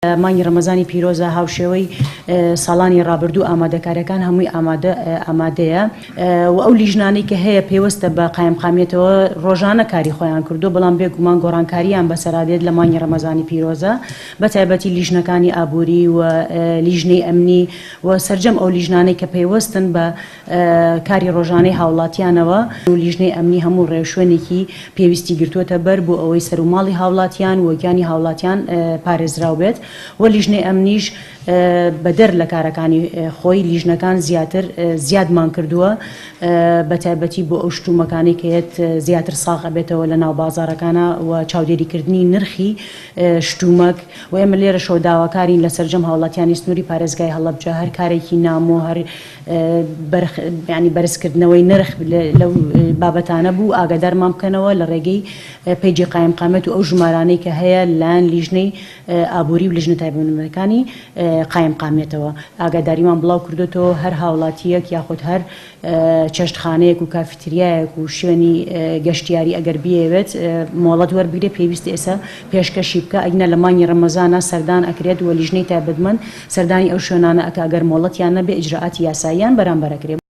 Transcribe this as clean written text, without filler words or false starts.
مانگی ڕەمەزانی پیرۆزە هاوشێوەی ساڵانی ڕابردوو ئامادەکاریەکان هەمووی ئامادە ئامادەیە و ئەو لیژنانەی کە هەیە پەیوەستە بە قایمقامیەتەوە ڕۆژانە کاری خۆیان کردو بەڵام بێگومان گۆڕانکاریان بەسەرا دێت لە مانگی ڕەمەزانی پیرۆزە بە تایبەتی لیژنەکانی ئابووری و لیژنەی ئەمنی و سەرجەم ئەو لیژنانەی کە پەیوەستن بە کاری ڕۆژانەی هاوڵاتیانەوە و لیژنەی ئەمنی هەموو ڕێوشوێنێکی پێویستی گرتووەتە بەر بۆ ئەوەی سەروماڵی هاوڵاتیان و گیانی هاوڵاتیان پارێزراو بێت و لیژنەی ئەمنیش بەدەر لە کارەکانی خۆی لیژنەکان زیاتر زیادمان کردووە بەتایبەتی بۆ ئەو شتومەکانەی کە یەت زیاتر ساغ ئەبێتەوە لە ناو بازاڕەکانا و چاودێریکردنی نرخی شتومەک و ئێمە لێرەشەوە داواکارین لە سەرجەم هاوڵاتیانی سنووری پارێزگای هەڵەبجە هەر کارێکی نامۆ هەر یانی بەرزکردنەوەی نرخ لەو بابەتانە بوو ئاگادارمان بکەنەوە لە ڕێگەی پەیجی قایمقامیەت و ئەو ژمارانەی کە هەیە لەلایەن لیژنەی ئابووری و لیژنە تایبەتمەندەکانی قایمقامیەتەوە ئاگاداریمان بڵاو کردۆتەوە هەر هاوڵاتییەک یاخود هەر چێشتخانەیەک و کافیتریایەک و شوێنی گەشتیاری ئەگەر بیەوێت مۆڵەت وەربگرێت پێویستە ئێستا پێشکەشی بکا ئەگینا لە مانگی ڕەمەزانا سەردان ئەکرێت و لیژنەی تایبەتمەند سەردانی ئەو شوێنانە ئەکا گەر مۆڵەتیان نەبێ ئیجرائاتی یاساییان بەرامبەر ئەکرێ.